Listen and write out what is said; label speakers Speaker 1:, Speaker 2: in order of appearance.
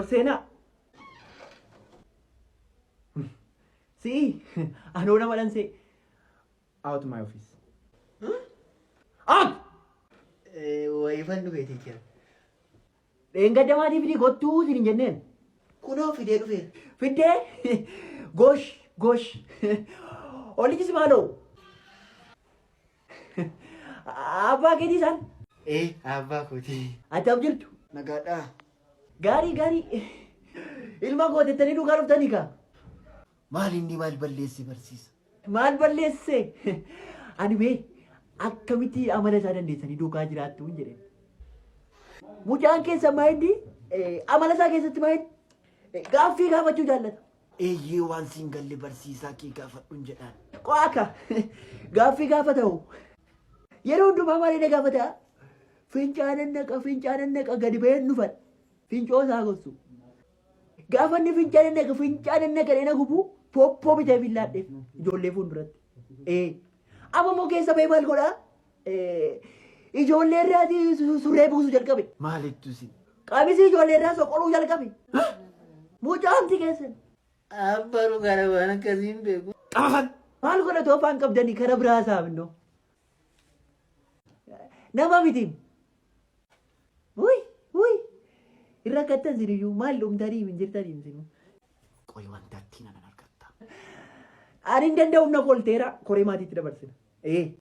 Speaker 1: Ol seenaa. Si'i anoo nama dhansee. Out my office. Out!
Speaker 2: Wayifan dhufe teacher.
Speaker 1: Dheengadda maatii fidii kottuu siin hin jenneen.
Speaker 2: Kunoo fidee dhufeera.
Speaker 1: Fiddee gosh gosh. Olichis maaloo? Abbaa keetii isaan.
Speaker 2: Ee abbaa kooti.
Speaker 1: Attam jirtu?
Speaker 2: Nagaadhaa.
Speaker 1: Gaarii gaarii. Ilma gootettanii dhugaa dhuftanii kaa.
Speaker 2: Maal inni maal balleesse barsiisa?
Speaker 1: Maal balleesse? Ani mee akkamitti amala isaa dandeessanii duukaa jiraattu hin jedheen. Mucaan keessa maa inni amala isaa keessatti maa inni gaaffii gaafachuu jaallata.
Speaker 2: Eeyyee waan siin galle barsiisaa kee gaafadhun jedhaan.
Speaker 1: Qo'aka gaaffii gaafata hoo. Yeroo hundumaa maal inni gaafata? Fincaanan naqa fincaanan naqa gadi ba'een dhufan. Fincoo isaa gossu. Gaafa inni fincaanan naqa fincaanan naqa dheena gubu poppoo bitee fillaadheef ijoollee fuulduratti. Ee. Amma immoo keessa ba'ee maal godhaa? Ijoollee irraa surree buusuu jalqabe.
Speaker 2: Maalittu isin?
Speaker 1: Qamisii ijoollee irraa soqoluu jalqabe. Mucaamti keessan.
Speaker 2: Abbaru gara waan akkasii hin beeku.
Speaker 1: Qabafan. Maal godhatu afaan qabdanii kara biraa saamnoo. Nama miti. Wuy wuy. Hin rakkattan siniyyuu maal dhumtanii hin jirtanii sinu.
Speaker 2: Qoy wanta ittiin anan argatta.
Speaker 1: Ani hin danda'u na kolteera koree maatiitti dabarsina. Ee.